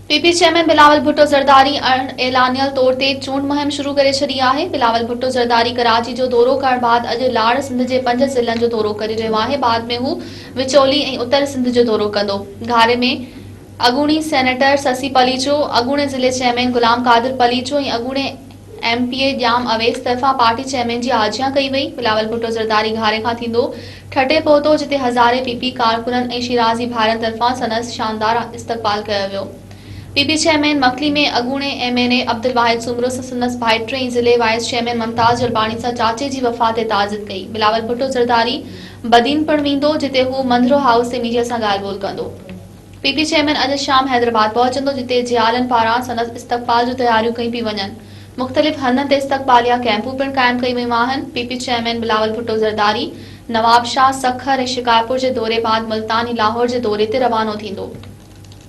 P P chairman Bilawal Bhutto Zardari اڻ اعلانيل طور تي چونڊ مهم شروع ڪري ڇڏي آهي. بلاول ڀٽو زرداري ڪراچي جو دورو ڪرڻ بعد اڄ لاڙ سنڌ جي پنج ضلعن جو دورو ڪري رهيو آهي بعد ۾ هو وچولي ۽ اتر سنڌ جو دورو ڪندو. گهاري ۾ اڳوڻي سينيٽر سسي پليجو، اڳوڻي ضلعي چيئرمين غلام قادر پليجو ۽ اڳوڻي M P A Jam Awais طرفان پارٽي چيئرمين جي آجيان ڪئي وئي. بلاول ڀٽو زرداري گهاري کان ٿيندو ٺٽي پهتو جتي هزارين پي پي ڪارڪنن ۽ شيرازي ڀائرن طرفان سندس شاندار استقبال ڪيو ويو. پي پي چيئرمين مڪلي ۾ اڳوڻي M N A Abdul Wahid Soomro سان سندس ڀائٽي ۽ ضلعي وائيس چيئرمين ممتاز جلباڻي سان چاچي جي وفات تي تعزيت ڪئي. بلاول ڀٽو زرداري بدين پڻ ويندو جتي هو منڌرو هائوس تي ميڊيا سان ڳالهه ٻولهه ڪندو. پي پي چيئرمين اڄ شام حيدرآباد پهچندو جتي جيالن پاران سندس استقبال جون تياريون ڪيون پيون وڃن. مختلف هنڌن تي استقباليه ڪئمپون پڻ قائم ڪيون ويون آهن. P P chairman Bilawal Bhutto Zardari Nawabshah, Sukkur ۽ Shikarpur جي دوري بعد ملتان ۽ لاهور جي دوري تي روانو ٿيندو.